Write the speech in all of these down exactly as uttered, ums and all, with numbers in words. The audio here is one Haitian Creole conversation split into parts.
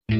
Yon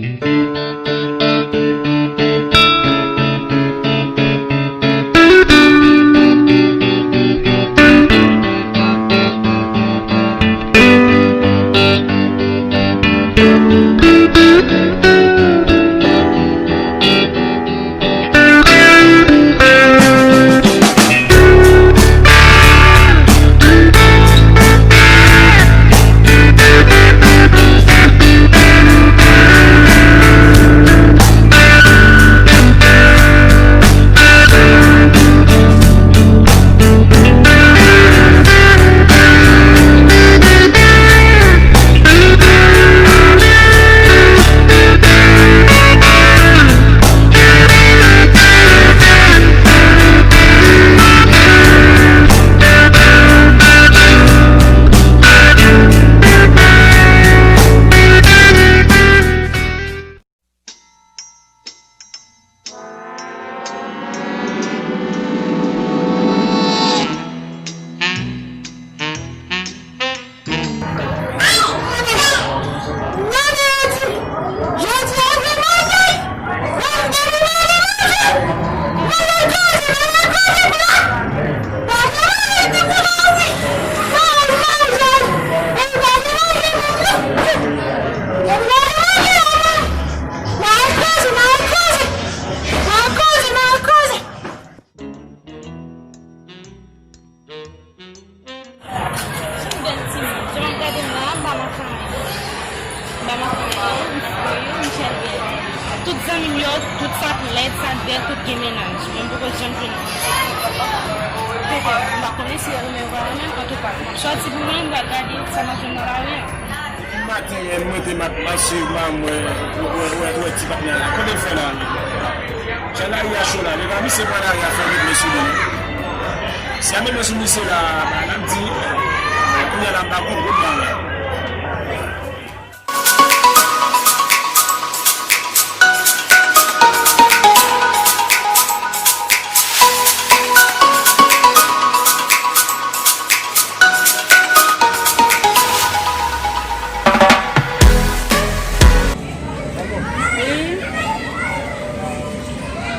bèl timoun. Jan w ap gade m la, m pa manke anyen. M pa manke anyen, m fre, m chèlbè. Tout zanmi m yo, tout sa k lèd, sa k bèl, tout gen mennaj. Men m poko janm jwenn yon. Petèt, m pa konnen si ou menm ou pa renmen m, antouka, m ap sòti pou mwen, m pral gade sa m ap jwenn nan lari a. Maten, mwen te mat mache, m wè, wè, wè, wè ti patnè la. Kote l fè la? Jan lari a cho la, mezanmi, se pran lari a fè met men sou li. Si a met men sou misye la, ba, n ap di, kounye a la, m pa konprann bagay la.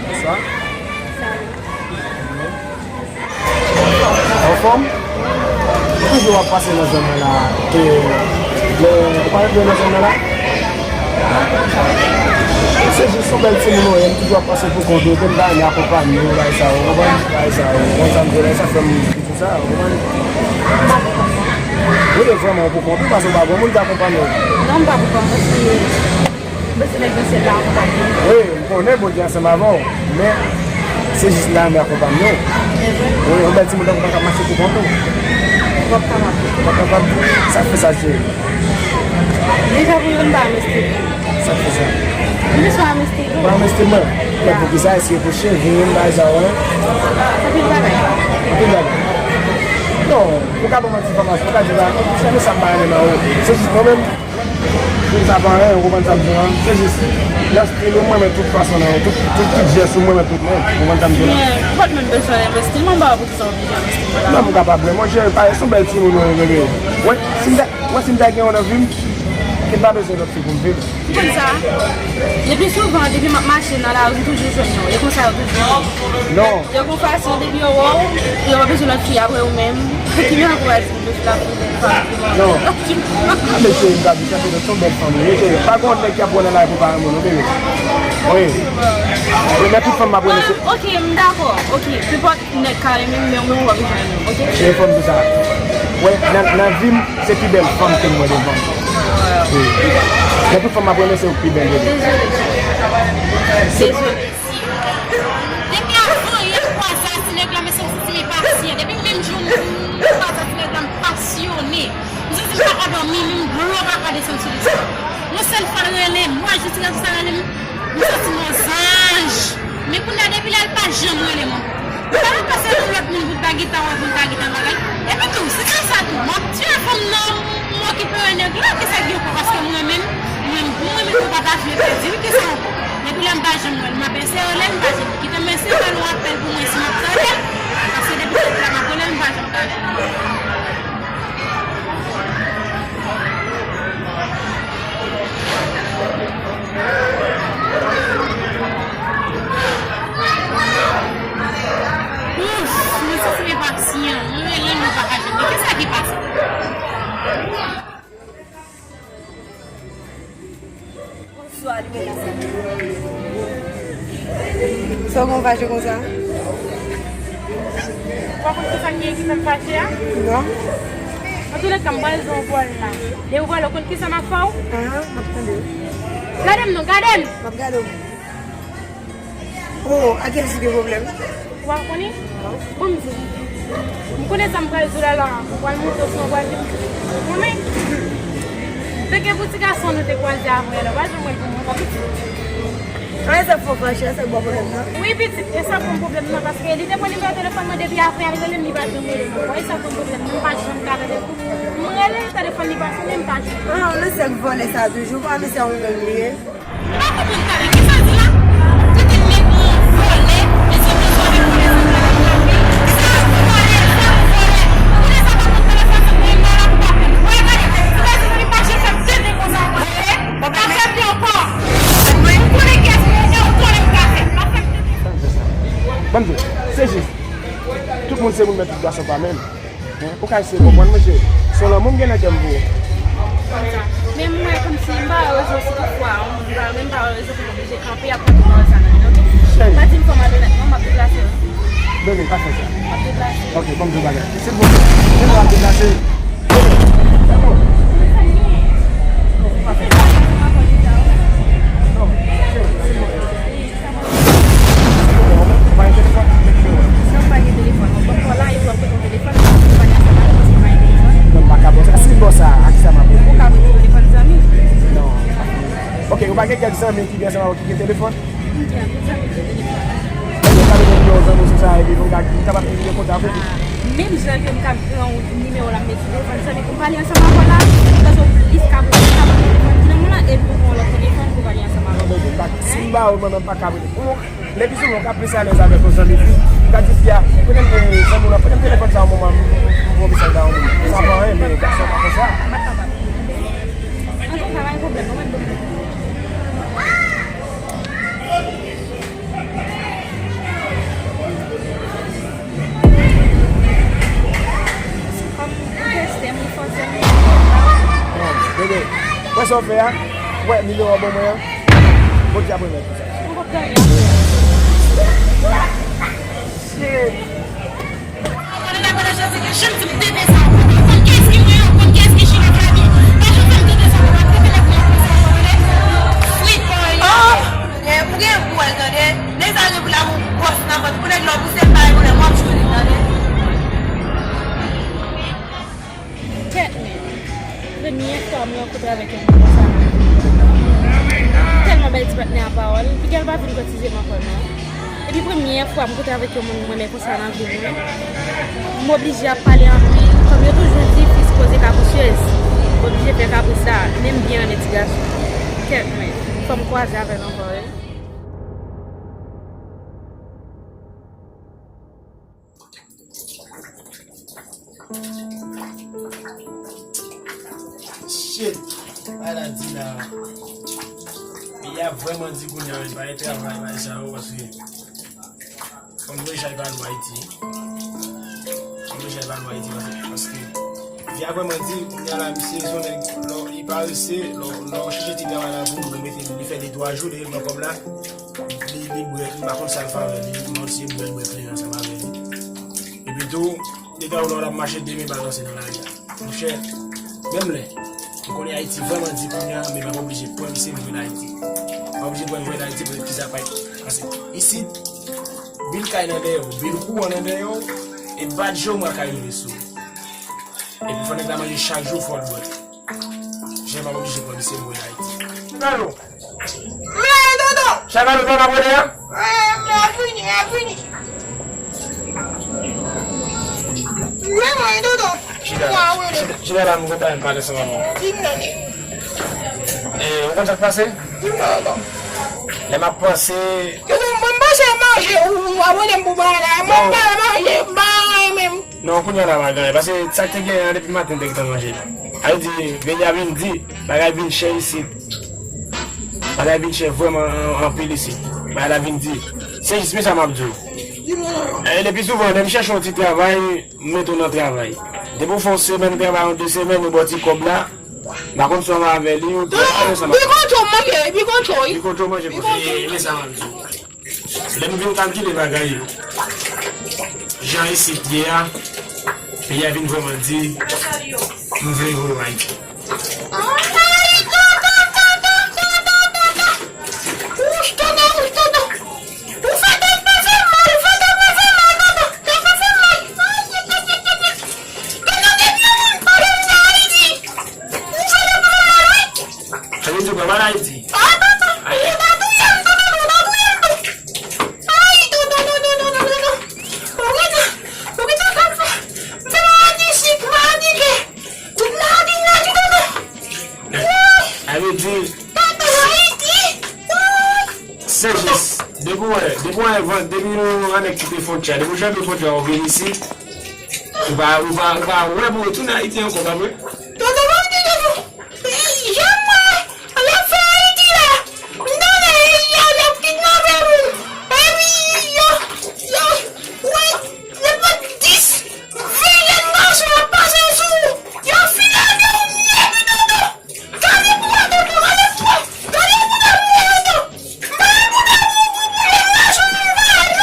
Bonswa. Anfòm? Ou toujou ap pase nan zòn nan la? Ke lè ou pa ret nan zòn nan la? Se jis yon bèl timoun ou ye, m toujou ap pase pou kont ou, ke m ta renmen akonpanye w, bagay sa yo, ou konprann? Bagay sa yo, ou konprann sa m di w la, sa fè m di w sa, ou konprann? Ou te vrèman pou kont ou, paske ou pa gen moun ki akonpanye w. Non, m pa pou kont mwen, paske Bondye nèg nan syèl la akonpanye m. Wi, m konnen Bondye ansanm avè w, men se jis la m akonpanye w. Wi, yon bèl timoun tankou w pa ka mache pou kont ou. W ap kapab. W ap kapab. Sa k fè sa, cheri? Deja pou yo, m pa renmen stil. Sa k fè sa? M bezwen renmen stil ou. Ou pa renmen stil mwen? Men poukisa? Èske pou cheve m, bagay sa yo, hein? Anpil bagay. Anpil bagay. Non, ou ka ban m ti enfòmasyon, ou ka di la, cheve sa m pa renmen nan ou. Se jis mwen menm. Pou sa pa anyen, ou konprann sa m di w lan? Se jis, nan stil ou, mwen renmen tout fason nan ou, tout, tout, tout jès ou, mwen renmen tout, mwen, ou konprann sa m di w lan? Men, ou pa t menm bezwen renmen stil mwen, m pa wè poukisa w oblije renmen stil mwen la. Non, m kapab renmen w, cheri, pa, se yon bèl timoun ou ye, bebe. Wè, si m ta, wè, si m ta gen w nan vi m, ke m pa bezwen lòt fi pou m viv. Ou konn sa? Le pli souvan, depi m ap mache nan lari, m toujou jwenn yo. E konsa yo toujou ye. Non. Yo gon fason, depi yo wè w, yo pa bezwen lòt fi apre ou menm. Ki vin ankouraje m, mesye la pou bèl fanm. Non. A, mesye, m ta di, sa se yon bèl fanm, wi, mesye. Pa gon nèg k ap wè nan lari pou pa renmen w, non, bebe. Wi. Wi, men tout fanm m ap renmen, se... Ok, m dakò. Ok, nenpòt nèg ka renmen m, men ou menm ou pa bezwen renmen m, ok? Cheri, fò m di w sa. Wè, nan, nan vi m, se pi bèl fanm ke m wè devan m. Wi. Nan tout fanm m ap renmen, se ou k pi bèl, bebe. Dezole. Dezole. Depi avan yè m kwaze a ti nèg la, mesye, m santi m enpasyan. Depi menm jou m kwaze a ti nèg la, m pasyone. M santi m pa ka dòmi, menm dlo pa ka desann sou li. Yon sèl fwa l rele m, mwen jis lè sa rele m, m santi m yon zanj. Men kounye a, depi lè a, l pa janm rele m ankò. Sa vle di se yon lòt moun pou l ta gentan wè, pou l ta gentan bagay. Epi tou, se pa sa tou, m ap tire fanm nan, m okipe nèg la, kisa k gen ankò, paske mwen menm, mwen, pou mwen menm, mwen pa ta vle pèdi, wi, kisa ankò? Depi lè m pa janm wè l, m ap eseye rele l, m pa janm. Kite m eseye fè l yon apèl pou mwen si m ap tande l, paske depi lè m ap rele l, m pa janm ka jwenn li. Sa w konn fache konsa? Ou pa konn kisa ki, ki fè m fache a? Non. Antoulèka, m pral jwe yon vòl la. Depi w vòlè, ou konn kisa m ap fè w? Aha, m ap tande w. Gade m non, gade m! M ap gade w. Oh, a kiyès ki gen pwoblèm? Ou pa konnen? Bon, m di w. M konnen sa m pral di w la la. Ou pral monte osnon ou pral vin. Ou konnen? Tanke pou ti gason nou te kwaze avè l, ou pa janm wè l pou mwen, pa pitit. An, e sa k fè w fache, e sa k ba w pwoblèm nan? Wi, pitit, e sa k ban m pwoblèm nan, paske li te pran nimewo telefòn mwen depi avè a, li rele m, li pa janm rele m. Ou wè, e sa k ban m pwoblèm nan, m pa janm ka tande. M rele l, telefòn li pa sonnen, m pa janm. Ah, nan sèk vòlè sa toujou, pa misye a yon gang li ye. M pa konprann sa, men kisa w di la? Ou trete nèg yon vòlè, e se konsa w vin vòlè sa vòlè, sa vòlè. Ou konnen sa pa konn telefòn, se pou yon malad ou pa konn. Wè, gade, ou pa di moun pa janm fè m tenten konsa ankò, tande? Pa fè m li ankò. Ou konnen kiyès mwen ye, ou konnen m ka fè. Pa fè m tenten. Ban m di w, se jis. Tout moun se moun, men tout gason pa menm. Hein? Ou ka eseye konprann mwen, se, se yon lanmou m gen nan kè m pou ou. Konsa. Men m wè kòmsi m pa wè rezon si toutfwa yon moun pa, men m pa wè rezon pou m oblije kanpe ap konte pawòl sa nan men w, oke? Cheri. Pa di m fò malonèt non, m ap deplase wi. Bebe, pa fè sa. M ap deplase. Oke, ban m di w bagay. Silvouplè. Silvouplè, ap deplase. Bebe, fè bon. Non, cheri, silvouplè. Ou pa gen telefòn? Mete yo. Sa m pa gen telefòn? Mwen poko la, epi w ap kote yon telefòn, m ap pale ansanm avè w paske m pa gen telefòn. Non, m pa ka ba w sa. Si m ba w sa, a kisa m ap rele? Ou ka rele telefòn zanmi. Non, m pa gen. Oke, ou pa gen kèk zanmi ki gen ansanm avè w ki gen telefòn? M gen anpil zanmi ki gen telefòn. Ebyen, ou ka mete nimewo zanmi w sou sa, epi pou m ka, m kapab gen kontak ou. Ah, menm jan ke m ka pran yon nimewo la, m mete sou telefòn zanmi pou m pale ansanm avè w la, m panse w plis ka, ka pran telefòn ki nan men w la, epi w pran yon lòt telefòn pou w pale ansanm avè w. Non, bebe, pa, si m ba ou, mwen menm pa ka rele. Ou, lepisouvan, ou ka plis alèz avèk yon zanmi fi. Ou ka di fi a, prete m, eh, zanmi w la, prete m telefòn sa yon moman, m, m, m pran mesaj ba yon moun. Sa pa anyen, men gason pa konsa. M pa kapab. Antouka, pa gen pwoblèm, mwen mèt bon. Kòm ou teste m, ou fòse m. Non, bebe, wè sa w fè a? Wè nimewo w ban mwen an? Bondye ap remèt ou sa. Shit. Ou konn kiyès ki mwen, ou konn kiyès ki Sheila Flavie. Pa janm fè m tande sa, ou ap rete nèg mwen konsa, ou konprann? Sweet boy. Oh! Ou gen pou al tande. Nèg sa gen pou la pou bòs nan vant. Pou nèg la pouse m bay pou nèg, w ap jwenn li, tande. Kèt men, premye fwa mwen rankontre avèk yon moun konsa nan vi m. Tèlman bèl ti patnè a pawòl, piga l pa vin kotize m ankò non. Epi premye fwa m kote avèk yon moun mwen renmen konsa nan vi mwen, m oblije ap pale anpil, kòm yo toujou di fi sipoze kaprisez, m oblije fè kapris la, men m byen renmen ti gason. Kèt men, fò m kwaze avè l ankò wi. Shit! Bagay la di la. Peyi a vrèman di kounye a, wi, pa gen travay, pa gen sa yo, paske fò m voye chay pa nou Ayiti. Fò m voye chay pa nou Ayiti, paske, paske peyi a vrèman di kounye a la, misye se yon nèg, lè li parese, lè, lè w chèche ti travay la pou ou, ou mete li fè de twa jou, li remet kòb la. Li, li bwè, m pa konn sa l fè avè li, m panse bwè, bwè kleren ansanm avè li. Epi tou, detan w la w ap mache de men balanse nan lari a. Monchè, menm lè, m konnen Ayiti vrèman di kounye a, men m ap oblije pran misye m voye l Ayiti. M ap oblije pran l voye l Ayiti, poutèt ki sa pa, paske isit, bil kay nan dèyè w, bil kouran nan dèyè w, e bat je w mwen kay rive sou ou. Epi fò nèg la manje chak jou, fò l bwè. Jan m ap oblije pran misye voye l Ayiti. Chavalo! Mwen, tonton! Chavalo, sa w ap rele a? Mwen, mwen ap vini, mwen ap vini. Mwen, mwen, tonton. Chita la, chita, chita la, nou konprann pale sa maman. Di m non. Eh, ou konn sa k pase? Di m non, tonton. Lè m ap panse. Tonton, mwen panse manje, ou, ou abone m pou bagay la. Mwen pa manje, bay menm. Non, kounye a la pa gen anyen, paske sa k te genyen an depi maten te gentan manje. Sa vle di, peyi a vin di, bagay vin chè isit. Bagay vin chè vrèman an-, anpil isit. Bagay la vin di. Se jis men sa m ap di w. E lepi souvan, lè m chèche yon ti travay, m mete w nan travay. Depi w fè yon semèn travay, yon de semèn, yo ba w ti kòb la, m pa konn si w ansanm avè li, ou travay ansanm avè li. Li kontwo, wi. Li kontwo manje kontwo. E, men sa m ap di w. Lè m vin kalkile bagay yo, jan isit ye a, peyi a vin vrèman di, m vle voye w Ayiti. Ay, tonton, tonton, tonton, tonton, tonton. Wouch, tonton, wouch, tonton. Ou fè tèt mwen fè mal, ou fè tèt mwen fè mal, tonton. Tèt mwen fè mal. Ay, ay, ay, ay, ay. Tonton, depi yon moun pale m nan Ayiti, ou fè tèt mwen fè mal, wi. Sa vle di w pa mal Ayiti? Ah, tonton, ou ta touye m, tonton, ou ta touye m, tonton. Ay, tonton, tonton, tonton, tonton. Ou gentan, ou gentan fè m fè, m fè maladi sik, maladi kè. Tout maladi m nan di tonton. Sa vle di, tonton Ayiti. Woy. Se jis, depi w wè, depi w wè, depi yon nèg kite fwontyè, depi w janbe fwontyè, ou vin isit, ou pa, ou pa, ou pa wè pou w retounen Ayiti ankò, pa vre? Tonton, pa vle di tonton. Jan m wè, l ap fè Ayiti la, m tande y ap, y ap kidnape moun. Epi yo, yo, wè, nenpòt dis, ven jèn gason ap pase sou ou, yo fin lage w nèt, wi, tonton. Gade pou w, tonton, gade pou w, gade pou w, tonton. M pa gen pwoblèm pou, pou, pou jèn gason, m pa gen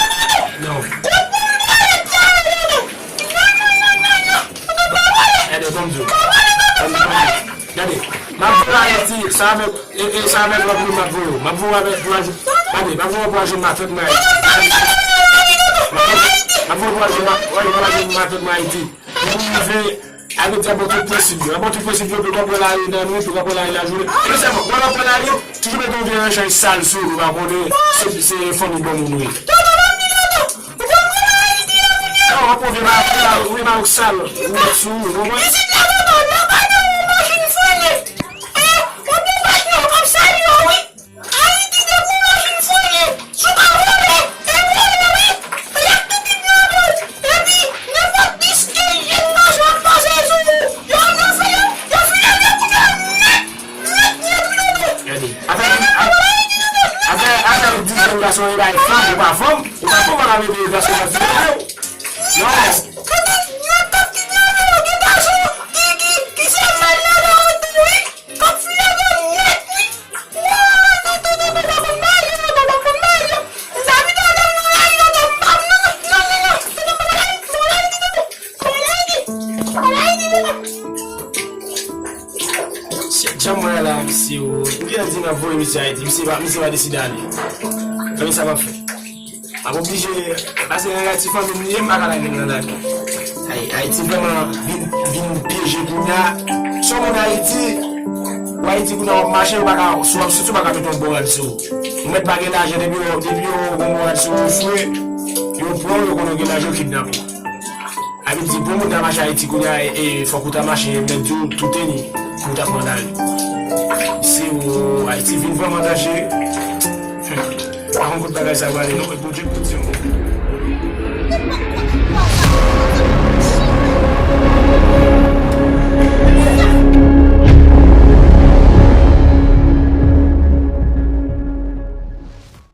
non, tonton. Non. Kot pou m pale, pale, tonton. Non, non, non, non, non. Tonton, pa pale. Gade, ban m di w. Pa pale, tonton, pa pale. Gade, m ap voye w Ayiti, sa avèk, e, e, sa avèk lòt moun m ap voye w. M ap voye w avèk pou lajan, gade, m ap voye w pou lajan matant mwen Ayiti. M ap voye w pou lajan ma-, w ap voye w pou lajan matant mwen Ayiti. Pou m rive, avèk di a bon tout posib yo. A bon tout posib yo, pou w pran lari nan nwit, pou w pran lari lajounen. E sèlman, w ap pran lari, toujou mete yon vye yon chay sal sou ou, ou pa konnen se, se fanmi bon moun ou ye. Ou konn kòman Ayiti ye kounye a? Non, w ap pran vye ma-, vye mayok sal, ou met sou ou, ou konprann? Isit la, tonton, nan pa gen yon machin frenyen. E, ou gen machin yo k ap sali yo, wi. Ayiti gen gwo machin frenyen. Si w pa vole, e vòlè, wi. Y ap tou kidnape w. Epi, nenpòt dis kenz jèn gason ap pase sou ou. Yo, yo fè, yo, yo fin lage pou yo nèt. Nèt, nèt, wi, tonton. Gade, afè, afè, afè di jèn gason e bay fanm, ou pa fanm, ou pa fanm, pa ka mete gason nan ti yo. Non. Tonton, yo t ap kidnape yo, gen gason ki, ki, ki se mal nan tou, wi. K ap fin lage nèt, wi. Wa, tonton, tonton, pa konn bagay yo, tonton, pa konn bagay yo. Zabit tonton, m pa konn bagay yo, tonton, m pa konn, non, non, non, tonton, pa konn bagay, pa konn bagay, tonton. Pa konn bagay, pa konn bagay, tonton. Chèk jan mwen la, misye, ou byen di m ap voye misye Ayiti, misye pa, misye pa deside ale. Gade sa m ap fè. M ap oblije, paske nèg Ayiti fanmi m li ye, m pa ka lage l nan lari. Ay, Ayiti vrèman vin, vin pyeje kounye a. Si w moun Ayiti, ou Ayiti kounye a w ap mache, ou pa ka, si w ap soti, ou pa ka mete yon bon rad sou ou. Ou mèt pa gen lajan, depi yo, depi yo gon bon rad sou ou, fre, yo pran w, yo konnen w gen lajan, yo kidnape w. Sa vle di, pou moun ta mache Ayiti kounye a, e, e, fòk ou ta mache, mèt di w, tou teni, pou w ta pran lari. Se ou, Ayiti vin vrèman danje. Hmm. Pa konn kote bagay sa prale, non, e Bondye.